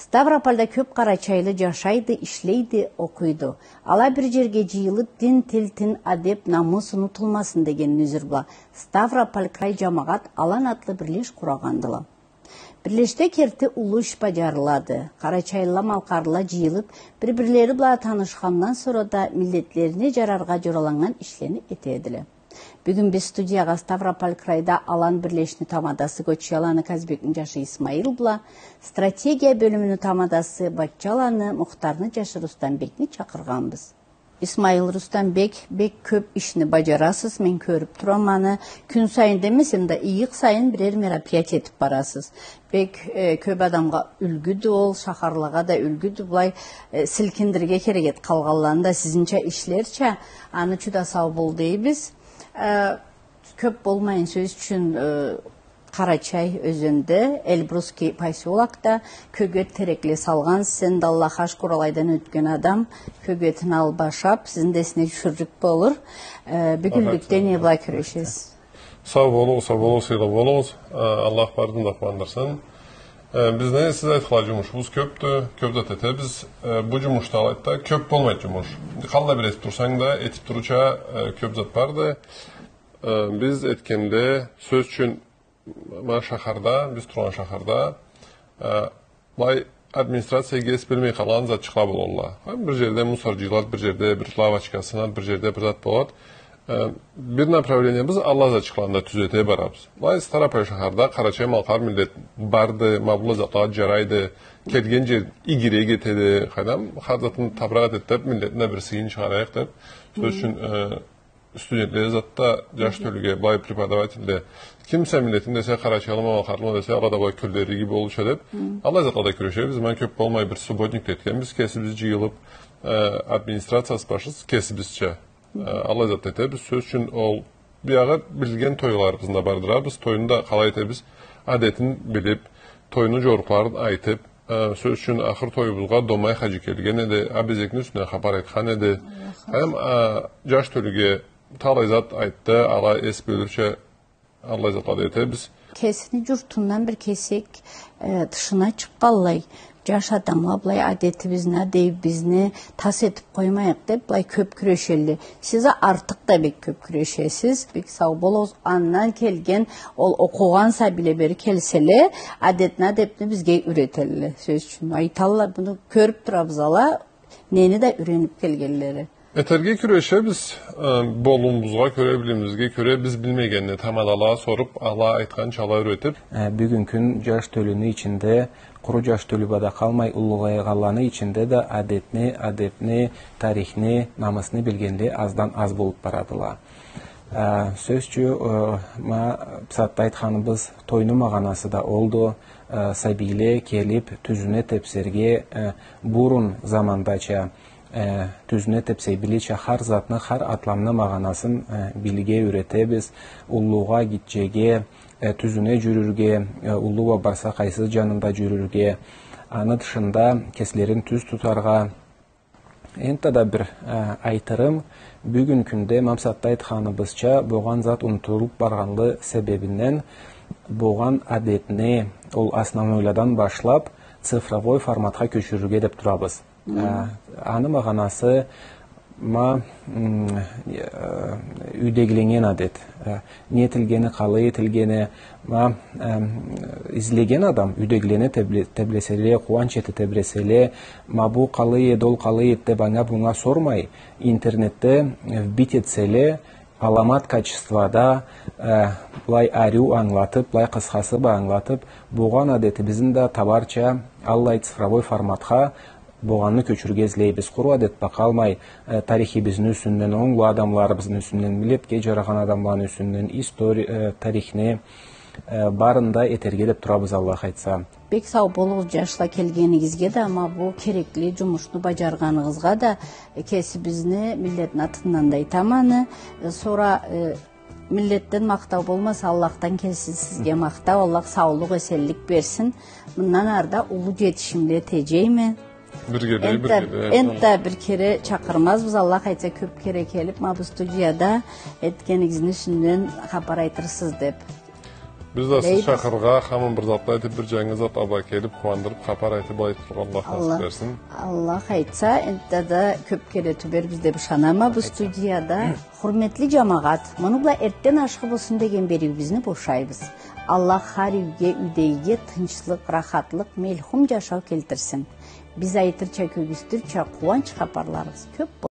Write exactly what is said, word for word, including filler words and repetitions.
Ставропольда кёп къарачайлы жашайды, ишлейди, окъуйду. Ала бир жерге жыйылып, дин, тил, тин, адеп, намыс унутулмасын деген нёзюр бла Ставрополь край жамагъат «Алан» атлы бирлеш къурагъандыла. Бирлешде керти уллу иш бажарылады. Къарачайлыла, малкъарлыла жыйылып, бир-бирлери бла танышхандан сора да миллетлерине жараргъа жораланнган ишлени этедиле. Бюгюн биз студиягъа Ставрополь крайда «Алан» бирлешни тамадасы Гоччаланы Казбекни жашы Исмаил бла стратегия бёлюмюню тамадасы Баччаланы Мухтарны жашы Рустамбекни чакъыргъанбыз. Исмаил, Рустамбек, бек кёп ишни бажарасыз, мен кёрюп турама аны. Кюн сайын демесем да, ыйыкъ сайын бирер мероприятие этип барасыз. Бек, э, кёп адамгъа юлгюдю ол, шахарлагъа да юлгюдю. Былай, э, силкиндирирге керек эди къалгъанланы да, сизинча ишлерча. Аны ючюн да сау бол дейбиз. Э, кёп болмайын, сёз ючюн, э, Къарачай ёзенде, Эльбрусский посёлокда кёгет терекле салгъансыз. Сен да, Аллахха шукур, алайдан ётген адам, кёгетин алып ашап, сизни да эсине тюшюрлюк болур. Э, бюгюнлюкде не бла кюрешесиз? Сау болугъуз, сау болугъуз, сыйлы болугъуз. Э, Аллах барын да къууандырсын. Э, бизни сиз айтханлай жумушубуз кёпдю, кёп зат этебиз. Э, бу жумушда алайды да, кёп болмайды жумуш. Къаллай бир этип турсанг да, этип турурча, э, кёп зат барды. Э, биз этгенде, сёз ючюн, ма шахарда, биз тургъан шахарда, э, былай администрациягъа эс бермей къалгъан затчыкъла болалла. Хы, бир жерде мусор жыйылады, бир жерде бир лавочка сынады, бир жерде бир зат болады. Э, бир направлениебиз аллай затчыкъланы да тюзете барабыз. Былай Ставрополь шахарда къарачай-малкъар миллет барды, ма быллай затла жарайды, келген жер игирек этеди, къайдам, хар затын табыракъ этеди деп, миллетни да бир сыйын чыгъарайыкъ деп. Сёз ючюн, э, студентле зат да, жаш тёлюге, былай преподавателле, кимсе миллетим десе, къарачайлыма, малкъарлыма десе, ала да былай кёллери иги болурча деп, аллай затла да кюрешебиз. Ма кёп болмай бир субботник этгенбиз, кесибиз жыйылып, э, администрациясы башы кесибизча, э, аллай зат этебиз. Сёз ючюн, ол биягъы билген тойларыбызны да бардырабыз, тойну да къалай этебиз, адетин билип, тойну жорукъларын айтып, Э, сёз ючюн, ахыр тоюбузгъа Домай хаджи келген эди, Абезекни юсюнден хапар айтхан эди. Хы. Эм, э, жаш тёлюге талай зат айтды, ала эс бёлюрча аллай затла да этебиз. Кесини журтундан бир кесек, э, тышына чыкъгъанлай, жаш адамла былай адетибизни, адебибизни тас этип къоймайыкъ деп, былай кёп кюрешелле. Сиз а артыкъ да бек кёп кюрешесиз. Бек сау болугъуз. Андан келген ол окъугъан сабийле бери келселе, адетни, адепни бизге юретелле. Сёз ючюн, айталла, муну кёрюп турабыз ала, нени да юренип келгенлери. Этерге кюрешебиз, э, болумубузгъа кёре, билимибизге кёре, биз билмегенни тамадалагъа соруп, ала айтханча ала юретип. Э, бюгюн кюн жаш тёлюню ичинде къуру жаш тёлю бла да къалмай, уллугъайгъанланы ичинде да адетни, адепни, тарихни, намысны билгенле аздан аз болуп барадыла. Э, сёз ючюн, э, ма бусагъатда айтханыбыз тойну магъанасы да олду. Э, сабийле келип, тюзюне тепсерге, э, бурун замандача, э, тюзюне тепсей билирча, хар затны, хар атламны магъанасын, э, билирге юретебиз. Уллугъа, гитчеге, э, тюзюне жюрюрге, э, уллу бла барса, къайсы жанында жюрюрге. Аны тышында кеслерин тюз тутаргъа. Энтта да бир, э, айтырым, бюгюн кюнде, ма бусагъатда айтханыбызча, болгъан зат унутулуп баргъанлы себебинден, болгъан адетни, ол основнойладан башлап, цифровой форматха кёчюрюрге деп турабыз. Мгм. Э, аны магъанасы, ма, м, э, юйдегиленнген адет. Э, не этилгени, къалай этилгени, ма, эм, излеген адам юйдегилене, тебле-, теблеселе, къууанч эте тебиреселе, ма бу къалай эди, ол къалай эди деп анга-мунга сормай, интернетде, э, вбить этселе, аламат качествода, э, былай ариу ангылатып, былай къысхасы бла ангылатып, болгъан адетибизни да табарча аллай цифровой форматха болгъанны кёчюрюрге излейбиз. Къуру адет бла къалмай, э, тарихибизни юсюнден, онглу адамларыбызны юсюнден, миллетге жарагъан адамланы юсюнден, истори-, э, тарихни, э, барын да этерге деп турабыз, Аллах айтса. Бек сау болугъуз, жашла, келгенигизге да, ма бу керекли жумушну бажаргъаныгъызгъа да, э, кесибизни, миллетни атындан да айтама аны. Э, сора, э, миллетден махтау болмаса, Аллахдан келсин сизге махтау. Аллах саулукъ, эсенлик берсин. Мындан ары да уллу жетишимле тежейме. Биргелей, энтта, биргелей. Энтта бир кере чакъырмазбыз, Аллах айтса, кёп кере келип, ма бу студияда этгенигизни юсюнден хапар айтырсыз деп. Биз да сиз чакъыргъа, хаман бир затла айтып, бир джангы зат алып келип, къууандырып, хапар айтып, былай айтыргъа Аллах насып берсин. Аллах айтса, энтда да кёп кере тюбербиз деп ышанама бу студияда. Хурметли джамагъат, муну бла эртден ашхы болсун деген бериуюбюзню бошайбыз. Аллах хар юйге, юйдегиге тынчлыкъ, рахатлыкъ, мелхум джашау келтирсин. Биз айтырча, кёргюзтюрча къууанч хапарларыбыз кёп болсун.